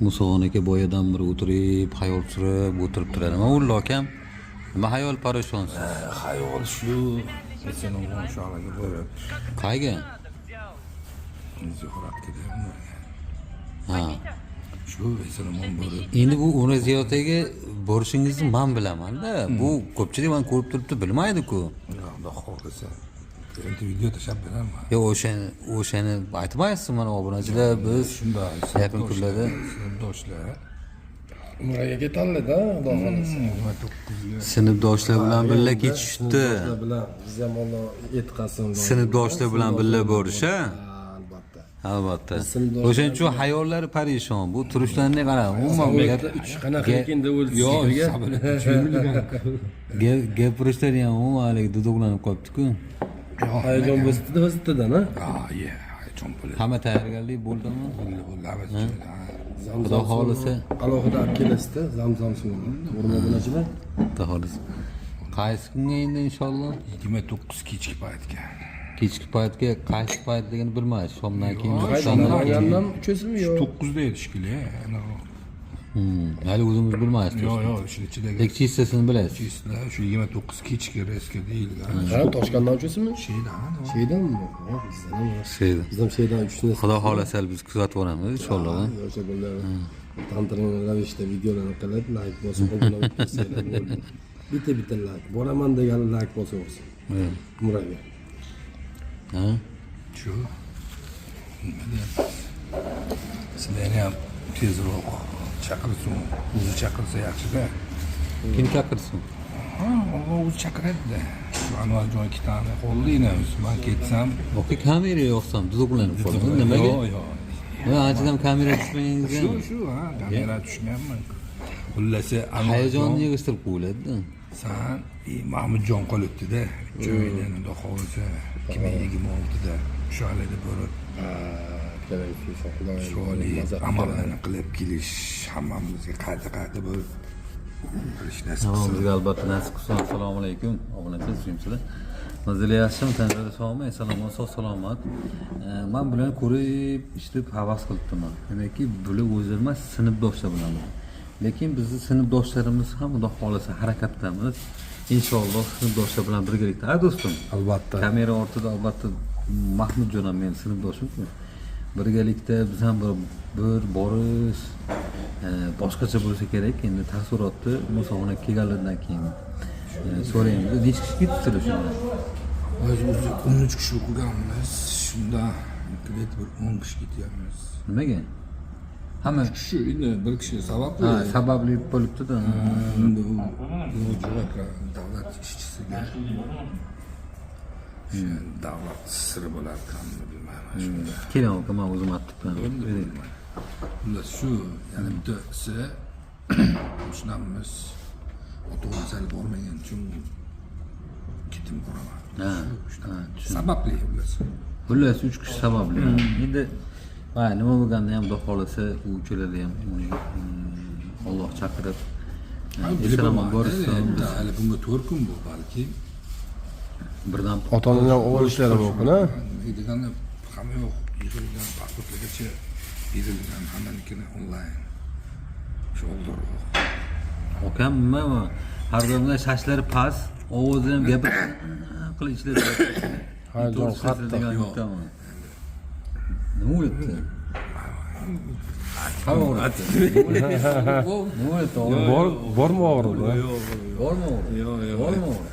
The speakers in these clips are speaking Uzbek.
Musoxon aka boyadan beri o'tirib, xayol surib o'tirib turadi. Nima bo'ldi, akam? Nima xayol parishonsiz? Xayol shu eson omon shog'liga borib Qayga? Zuhratga deyapman. Ha. Shu eson omon borib. Endi bu umra ziyoratiga borishingizni man bilaman-da. Bu ko'pchilik man ko'rib turibdi, bilmaydi-ku. Xudo xohlasa, endi video tashlab beraman. Yo'q, o'shani aytmaysiz mana obunachilar, biz shunday yaqin kunlarda sinfdoshlar Umraga ketadilar-da, Xudo xohlasa. 29ga. Sinfdoshlar bilan birga ketishibdi. Sinfdoshlar bilan biz ham Alloh yetqazsin. Sinfdoshlar bilan birga borish, a? Albatta. Albatta. Sinfdoshlar O'shaning uchun hayollari parishon. Bu turishlarini qarang, umuman gap Qanaqa ekan deb o'ldi. Yo'q, gapirishlari ham umuman haligi duduqlanib qolibdi-ku. Hayajon bosdi, bosdi-da, ha? Ha, ye, hayajon bo'ladi. Hamma tayyorgarlik bo'ldimi? Bo'ldi, bo'ldi, hammasi joyida, ha. Zamzam Xudo xohlasa. Alohida olib kelasizda, zamzam suvini. To'g'rimi, obunachilar? Xudo xohlasa. Qaysi kunga endi inshaalloh? 29 kechki paytga. Kechki paytga qaysi paytligini bilmaysiz. Shomdan keyin, shomdan keyin. Namangandami uchasizmi yo? 9da edi shekilli, anavi. Hali o'zimiz bilmaysiz. Yo'q, yo'q, shuni ichidagi Lekin число sini bilasiz. Число shu 29 kechki reysga deyilgan. Ha, Toshkentdan uchasizmi? Şeydan, ha. Sheydanmi? Ha, bizdan ham. Şeydi. Biz ham sheydan uchishni. Xudo xohlasa biz kuzatib boramiz inshaalloh. O'sha kunlar tantanali ravishda videolarni qilib, layk bosib, obuna bo'lib tursanglar bo'ldi. Bitta bitta layk. Boraman degan layk bosaversin. Umraga. Ha? Shu nima deyapsiz, sizlarni ham tezroq chaqirsin, o'zi chaqirsa yaxshida. Kim chaqirsin? Ha, Alloh o'zi chaqiradida. Shu Anvarjon ikkitani qoldi inamiz, man ketsam. Yo'q, kamera yoqsam duduqlanib qoldim. Nimaga? Yo'q, yo'q. Men anchadan kamera tushmaganingizga Shu, shu, ha, kamera tushganman. Xullasi, hayajonni Anvarjon yig'ishtirib qo'yiladi. San Mahmudjon qolibdida joydan. Xudo xohlasa, 2026da shu halida borib chiroyli amallarni qilib kelish, hammamizga qayta qayta bo'lib qilish nasib qilsin. Hammamizga albatta nasib qilsin. Assalomu alaykum. Obunachilar, suyumchilar. Manzili yaxshimi? Tanlari sog'mi? Eson omon, sog' salomat. Man bularni ko'rib, eshitib havas qilibdiman. Demakki, bular o'zlari emas, sinfdoshlar bilan. Lekin bizni sinfdoshlarimiz ham, Xudo xohlasa, harakatdamiz. Inshaalloh sinfdoshlar bilan birgalikda. Ha, do'stim? Albatta. Kamera ortida albatta Mahmudjon ham meni sinfdoshim-ku. Birgalikda biz ham bir borish boshqacha bo'lsa kerak. Endi taassurotni Musoxon aka kelganlaridan keyin so'raymiz. Necha kishi ketibsizlar shunda? Biz o'zi 13 kishi o'qiganmiz, shunda где-то bir 10 kishi ketyapmiz. Nimaga? Hamma Kishi endi bir kishi sababli. Ha, sababli bo'libdi-da. Endi u yo'lchi aka davlat ishchisiga o'sha davlat siri bo'larkanmi, bilmayman shunda. Keling aka, man o'zim aytibman. Xullas, shu yana bittasi oshnamiz, ota onasi hali bormagan uchun ketib boraman. Ha, tushundim. Sababli xullas. Xullas, uch kishi sababli. Endi va nima bo'lganda ham, Xudo xohlasa, u uchalada ham Alloh chaqirib Bilib eson omon bo'lmaydi. borishsin. Endi hali bunga 4 kun bu, balki Birdan Ota onalar ham olishlari mumkin, ha? Nima deganda, hamma yo'q yig'ilgan, pasportlargacha berilgan hammanikini onlayn shu oldinroq. Akam nima, har doimgiday shashlari past, ovozi ham gapir qilib ishlaydi. Hayajon qattiq. Nima o'libdi? Nima o'libdi? Nima o'libdi? Bor, bormi og'riq? Bormi og'riq? Yo'q, yo'q. Bormi og'riq?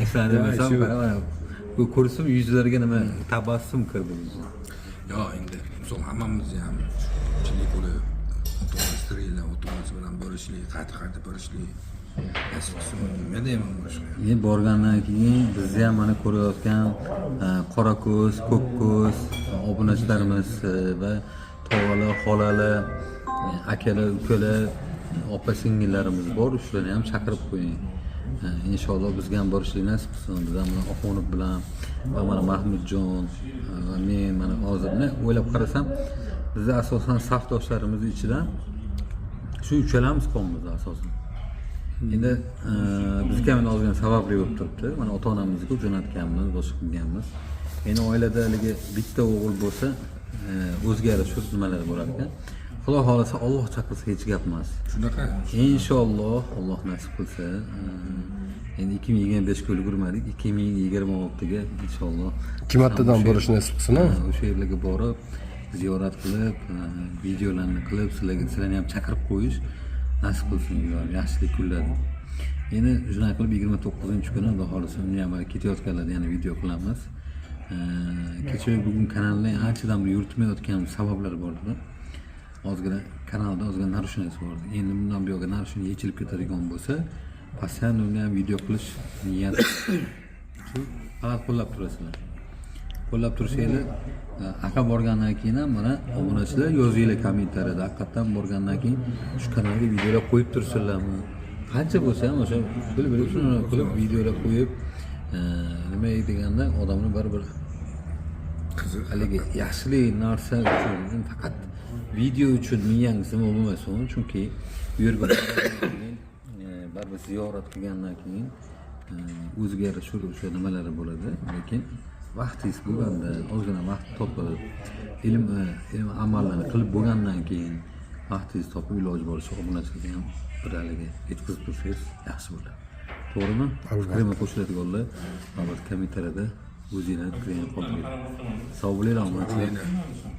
Eslatmasam, qara mana bu ko'rsim yuzlariga nima tabassum kirdi. Yo'q, endi misol hammamiz ham chilik bo'lib, ota onasi tiriklar, ota onasi bilan borishlik, qayta qayta borishlik nasib qilsin, nima deyman boshqa. Endi borgandan keyin bizni ham mana ko'rayotgan qora ko'z, ko'k ko'z obunachilarimiz va tog'alar, xolalar, akalar, ukalar, opa singillarimiz bor, shularni ham chaqirib qo'ying. Inshaalloh bizga ham borishlik nasib qilsin. Biz ham mana Oxunov bilan va mana Mahmudjon va men mana hozir o'ylab qarasam, bizni asosan safdoshlarimiz ichidan shu uchalamiz qolamiz asosan. Endi bizga ham endi ozgina sababli bo'lib turibdi. Mana ota onamizga jo'natganmiz, boshqa qilganmiz. Endi oilada haligi bitta o'g'il bo'lsa, o'zgarish shu nimalar bo'lar ekan. Xudo xohlasa, Olloh chaqirsa, hech gap emas. Shunaqa. Inshaalloh, Alloh nasib qilsa, endi 2025ga ulgurmadik, 2026ga inshaalloh. Ikki martadan borish nasib qilsin, a? Ha, o'sha yerlarga borib, ziyorat qilib, videolarni qilib, sizlarga, sizlarni ham chaqirib qo'yish nasib qilsin, iloyim, yaxshilik kunlarda. Endi shunaqa qilib 29-kuni, Xudo xohlasa, uni ham ketayotganlarda yana video qilamiz. Kecha bugun kanalni anchadan beri yuritmayotgan sabablar bor edi. Ozgina kanalda ozgina нарушение si bor edi. Endi bundan buyog'i нарушение yechilib ketadigan bo'lsa, постоянно uni ham video qilish niyat. Shu faqat qo'llab turasizlar. Qo'llab tursanglar, aka borgandan keyin ham mana obunachilar yozinglar kommentariyada, haqiqatdan borgandan keyin shu kanalga videolar qo'yib tursinlarmi? Qancha bo'lsa ham o'sha bilib bilib shuni qilib videolar qo'yib, nima deganda odamni baribir Qiziq. haligi yaxshilik narsa uchun, faqat video uchun miyang nima bo'lmasin, chunki bu yerga borgandan keyin, baribir ziyorat qilgandan keyin o'ziga yarasha o'sha nimalari bo'ladi, lekin vaqtingiz bo'lganda, ozgina vaqt topib, ilm amallarni qilib bo'lgandan keyin vaqtingizni topib, iloji boricha obunachilarga ham bir haligi yetkazib tursangiz yaxshi bo'ladi, to'g'rimi? Fikrimga qo'shiladiganlar albatta kommentariyada o'zinglarni fikringni qoldiringlar. Sog' bo'linglar, obunachilar.